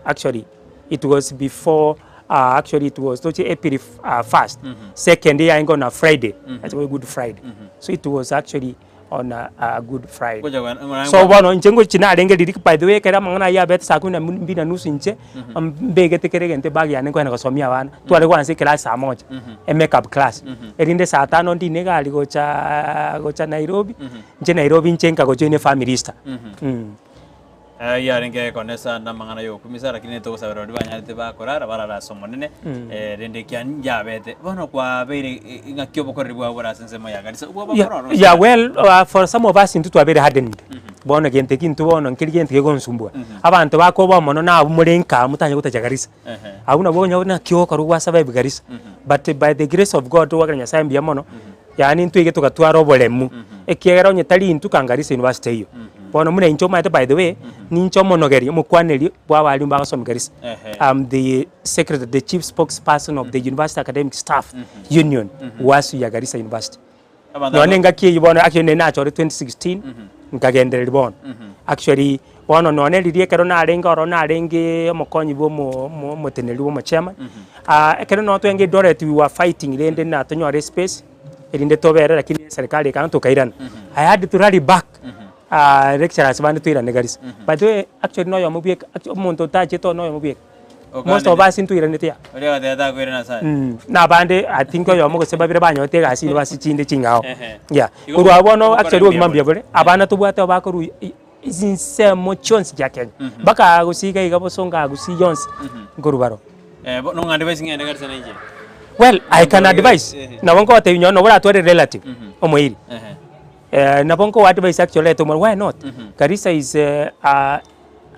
actually it was before actually it was toche April first, second yarenge on a Friday, that's why good Friday, so it was actually on a good Friday. Gocha kogenda- ng'ora So bono inche ngochi narenge riria by the way ekero amang'ana ayio abete saa kumi na mbili na nusu inche, mbegete kera egento ebag yane nkoenda gosomia abana, tware goansa eclass saa moja, emake up class, erinde saa tano ndine egari gochaaa gocha Nairobi, inche Nairobi inche nka gojoin efamiri Easter. Ayio arenge egekonesa namang'ana y'ogokumisa, lakini togosabera baria banyarete bakorara, barare ase Omonene, rende ekiagera yabete. Bono kwabeire ng'aki obokoreri bwao bore ase ensemo ya Garissa, obwo Yeah, obokorora yeah, well, for some of us intwe twabeire hardened. Bono gento eki intwe bono nkeri gento kegonsumbua. Abanto bakoboa mono na abwo more nka motanyare gotacha Garissa. Abwo nabwo okonyora naki ogokora gwa survive Garissa. But by the grace of God togwakera Nyasaye mbuya mono, Yaani ntwaige togatwara oboremu, ekiagera onye tari intwe kanga Garissa University eyio. Bono buna inche omanyete by the way, ninche omonogeri, omokwaneri bwa abalimu bagosomia Garissa. I'm the secretary, the chief spokesperson of the University Academic Staff Union, UASU ya Garissa University. Abanto Nonye engaki eyio bono actually nari nachore 2016, nkagendereria bono. Actually, bono nonye riria ekero narenge ororo narenge omokonyi bwa omo omo omoteneneri bwa omochairman, ekero nonye twarenge Eldoret we were fighting rende na tonyore espace, erinde tobere lakini eserikari ekanga tokairana. I had to rally back lecturers bande toirane Garissa. By the way, actually noyomo bweka, omonto otachete oo noyomo bweka. Most of us ntoiranete aa. Oria ogateba takoirana ase aye. Na abande I think oyomo gose babere banyorete egasi nigo ase chinde ching'ao. Ehe. Yeah. Igo Korwa abwo bono ogokora actually obogima mbuya mbuya bore, abana tobwate abakorwa chinsemo chionsi chia Kenya, mpaka aa gusii iga iga bosongo aa gusii yonsi, nkorwa baroo. Eh, bono ng'a advise ng'ende Garissa na inche. Well, I can advise, Ehe. nabo nkogotebia nonye nabo oratware relative, omoiri. Ehe. Nabo nkogo advise actually orete omwana, why not? Garissa is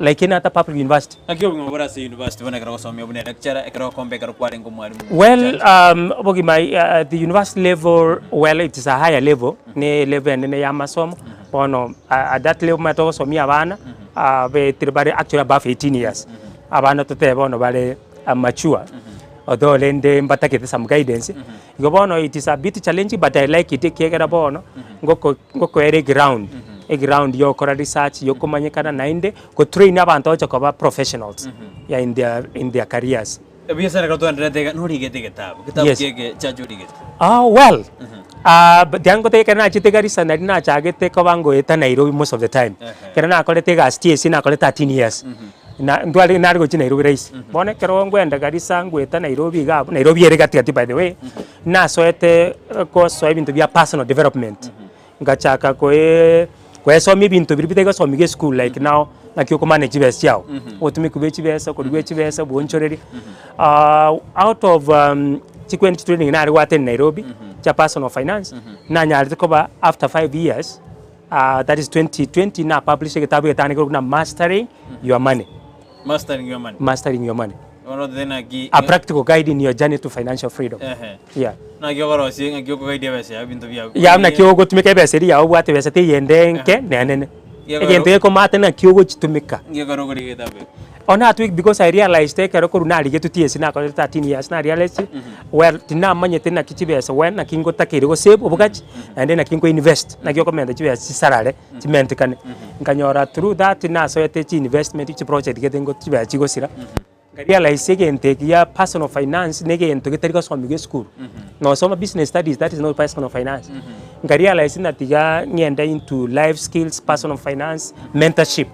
like any other public university. Naki obogima bore ase university bono ekero ogosomia buna electurer, ekero okomba ekero kwarenge omwalimu buna Well, teacher? obogima at the university level, well it is a higher level, ne elevel enene ya amasomo, bono at that level omanyete ogosomia abana, betire bare actually above 18 years, abana totebe bono bare mature, although rende mbatagete some guidance, igo bono it is a bit challenging but I like it ekiagera bono, ngoko ngokoera eground, eground ya gokora research, ya okomanyekana naende, go train abanto bagocha koba professionals yeah in their in their careers. Ebiasara ekero twaendererete iga norigete egetabu, getabu Yes. ki eke chiacha origete? Ah well, ah but tiga ngotebie ekero nachete Garissa nari nachagete koba ngoeta Nairobi most of the time. Ehe. Ekero nakorete egasi TSC nakorete 13 years. Na ntware nare gochia Nairobi rahisi. Bono ekero nkoenda Garissa ngoeta Nairobi iga abwo, Nairobi ere gati gati by the way, nasoete gosoa ebinto bia personal development. Ngachaka koeee koesomia ebinto biria bitari gosomiwa esukuru like now, naki okomanage chibesa chiago, obotumiki bwa echibesa, okorigwa echibesa, obonchoreria. Out of chikwendi chitraining nare goattend Nairobi, chia personal finance, nanyarete koba after 5 years, that is 2020 na publish egetabu egetang'ani kekorokwa buna mastering your money. Mastering your money. Mastering your money. Bono ototebie naki A practical guide in your journey to financial freedom. Ehe. Yeah. Naki okorosia ng'aki okogaidia ebesa yao ebinto biago. Ya naki ogotumeka ebesa eria yao obwate ebesa teyende enke na enene. Egento gekomata naki ogochitumeka. Ngekora okoriga egetabu eke. One atwe because I realized ekero korwa narigetwe TSC nakorete 13 years na realized well tinamanyete naki chibesa well naki ngotakeire go save obogachi naende naki nko invest naki okomenta chibesa chisarare chimentekane. Nkanyora through that nasoete chi investment chi project gete ngo chibesa chigosira. Nka realize egento eke gia personal finance na egento getari gosomiwa esukuru. Nosoma business studies that is not personal finance. Nka realize ng'a tiga ng'ende into life skills, personal finance, mentorship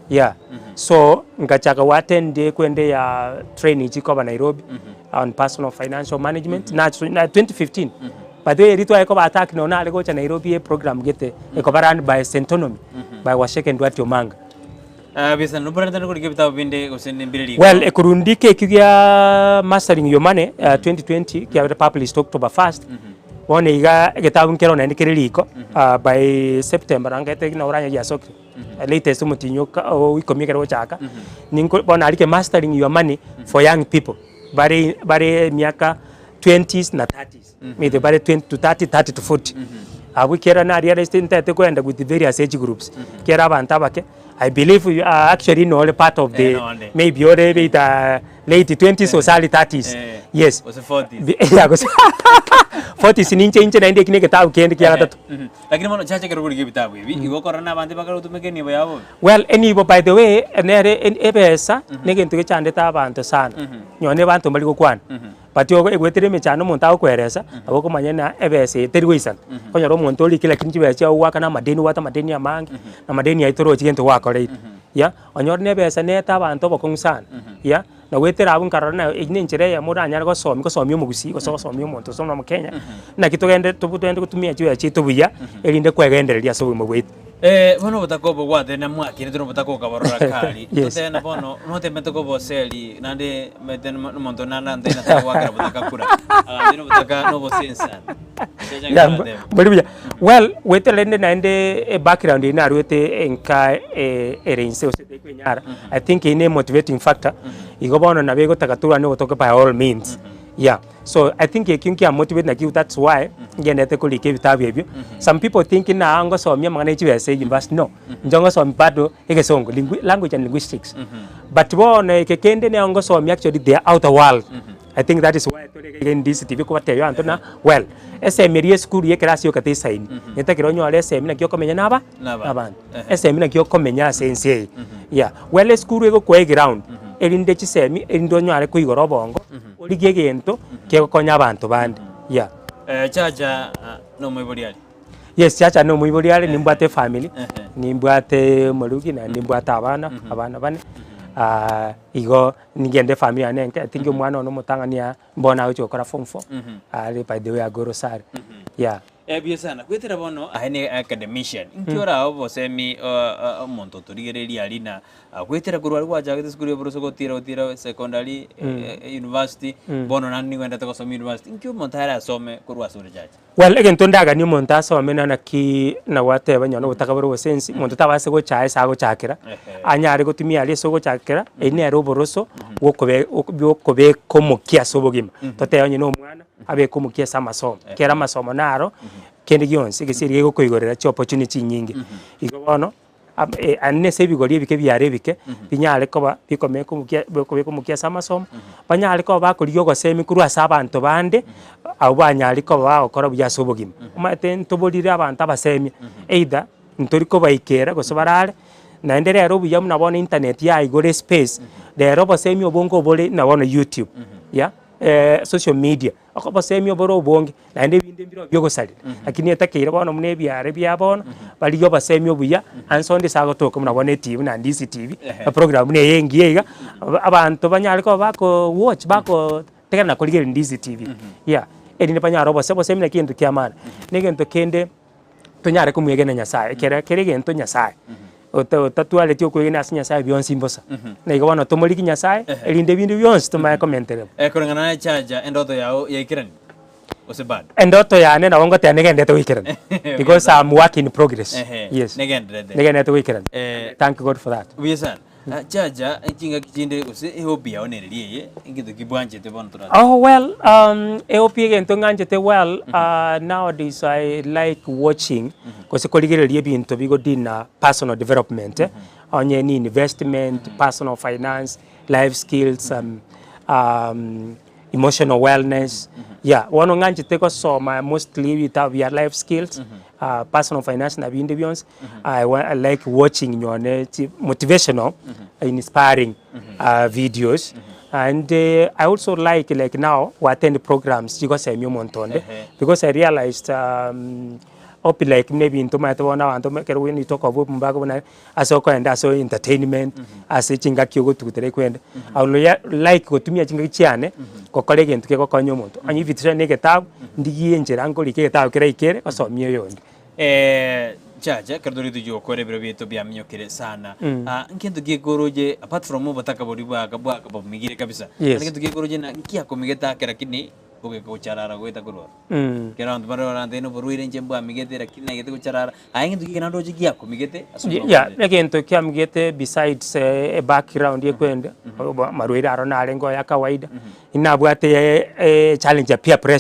yeah. So nkachaka go attend ekwende ya training chikoba Nairobi on personal financial management na na 2015. By the way erio tware koba attacked nonye nare gocha Nairobi eprogram gete ekoba run by Centonomy by Washeke Nduati Omanga. Kabisa, noborete nakorika ebitabu binde gose nimbire riko. Well, ekorundika ekio gia Mastering Your Money uh, 2020 kiabete published October 1st bono iga egetabu nkero naende kere riko uh, by September nangete nabo oranye giasokire latest omotinyi oka o ikomi ekero gochaka ninko bono narike Mastering Your Money for young people bare bare emiaka 20s na 30s Omanyete bare 20 to 30, 30 to 40. Abwo ekiagera na realised ntagete koenda with various age groups, ekiagera abanto abake, I believe you are actually nore part of the Eh, nonde. maybe ore either late 20s gose early 30s. Eh, Yes. gose 40s. Yeah, gose 40s ninche inche naende eki na egetabu kende kia gatato. Mhm. Lakini bono chiacha ekero okorigia ebitabu ebi, igo okorora na abanto bakare gotumeka enibo yabo bobe. Well, enibo by the way, nere ebesa na egento gechandete abanto sana. Nonye na abanto mbari gokwana. But egwetire emechando omonto agokoeresa, nabo okomanya ng'a ebesa eye teri goisana. Okonyora omonto orikire lakini chibesa chiago goakana amadeni obwate amadeni amange, na amadeni aywo torochi gento gwakoreire, yeah. Onyore na ebesa nete abanto obokong'u sana, yeah. Na goetera abwo nkarora ng'a eywo na enchera eyemo oranyare gosomia gosomia omogusii gose gosomia omonto gose buna omokenya, naki togende togende gotumia chibesa chiaito buya, erinde kwegendereria ase obogima bwaito. Bono obotaka obo gwatebire mwakinetwe nobotaka okaborora kari, Yes. totebe na bono notemete koboseri naende omanyete nomonto naende nante nataka goakera botaka kura, agambire nobotaka nobosensa. Yeah, mbori buya. Well, goetera rende naende ebackground eye narwete enka ere inse gose tekwenyara, I think eyio ne emotivating factor, igo bono nabo egotaka torwane obotoka by all means, yeah. So I think ekio nkia motivate naki that's why ngendete korika ebitabu ebio. Some people think ng'a ngosomia amang'ana ya chibesa university no, inche ngosomia bado egesongo lingui language and linguistics. But bono eke kende nero ngosomia actually the outer world. I think that is why tore iga in this TV kobatebia abanto ng'a well, esemi eria ya esukuru ya ekerasi yoka teisaini, netakire onyore esemi naki okomenya na aba Na abanto. Esemi naki okomenya ase ense eye. Yeah, well esukuru egokoa eground, erinde chisemi erinde onyare koigora obongo. Origie egento kegokonya abanto bande, yeah. Chacha nomoibori are? Yes, chacha nomoibori are, nimbwate efamiri, nimbwate omorugi naende nimbwate abana, abana bane, igo nigende efamiri yane enke, I think omwana one omotang'ani aa, mbono agochia gokora form four, are by the way agwo Rosari, yeah. Buya sana. Goetera bono aye ne academician, inki orae obosemi omonto otorigereria aria na goetera korwa aria gwachagete esukuru ya oboroso gotira gotira secondary, university, bono naende nigo oendete gosoma university, inki omonto arasome korwa ase ore chache? Well, egento ndaganie omonto asome na naki nagwateba onye nobotaka bore gose ense, omonto tabasa gocha ase agochakera, anyare gotumia aria ase ogochakera, eywo nere oboroso bwokobe bwokobeka omokia ase obogima. Totebe onye na omwana. Abeke omokia ase amasomo, ekiagera amasomo naro kende gionsi egesieri gegokoigorera chiopportunity chinyinge. Igo bono, ab aye ase ebigori ebike biare ebike, binyare koba bikomeka omokia bikobeka omokia ase amasomo, banyare koba bakorigia ogosemi korwa ase abanto bande, abwo banyare koba bagokora buya ase obogima. Omanyete ntoborire abanto abasemia, either ntori kobaikera gose barare, naende rero obuya buna bono internet yaigure espace, rero obosemi obonge obore buna bono youtube, yeah. social media, obosemia obore obonge, naende ebinde mbire biogosaria, lakini etakeire bono buna ebiare bia bono, barigie obosemia obuya, ase onde ase agotoka buna bono etibi buna Ndizi TV, eprogram buna eye engiya iga, abanto banyare koba bako watch bakotegerera na korigereria Ndizi TV, yeah, erinde banyare obose obosemia naki egento kia maana. Na egento kende. tonyare komwegena Nyasaye, ekere kera egento Nyasaye, ota otatwareti okwegena ase Nyasaye bionsi mbosa. Na igo bono tomorigie Nyasaye, erinde ebinto bionsi tomanye komentererwa. Koreng'ana na echacha endoto yao yaikerani gose bado? Endoto yane nabo ngoteba negenderete goikerana, because I'm work in progress, Ehe, yes. negenderete. Negenderete goikerana, Eh. thank God for that. Buya sana. Ah, Chacha, chingaki chinde gose ehobby yao nereri eye, egento ki bwanchete bono torase? Oh well, um, ehobby egento ng'anchete well, uh, nowadays I like watching gose korigereria ebinto bigo deal na personal development eh, onye ni investment, personal finance, life skills, um, um, emotional wellness, yeah, bono ng'anchete gosoma mostly ebitabu bia life skills, personal finance na binde bionsi, I wa I like watching nyone chi motivational, inspiring videos, and I also like like now go attend programs chigosemia omonto onde, because I realized hope like buna ebinto omanyete bono abanto ekero we need okoba omobago buna ase okoenda ase entertainment, ase chingaki ogotugutera ekwende, I would like gotumia chingaki chiane, gokora egento kegokonya omonto, onye if it's na egetabu, ndigie enchera nkorika egetabu keraikere, gosomia oyonde. Chacha, ekero tore tochia gokora ebiro biaito biaminyokire sana, ah, nkento ki ekoroche apart from obotaka boria bwaka bwaka bwamigire kabisa, Yes. naende gento ki ekoroche na nkiakomigete ake lakini ogeka gocharara goeta korwa ororo. Ekero abanto bare barantebie na oborwaire inche mbwamigete lakini naigete gocharara, aye ngento ki naende roche giakomigete ase obogima Yeah, bwane? egento kiamigete besides ebackground ekwende, amarwaire aro narenge oyo ya kawaida, inabwate challenge ya peer pressure.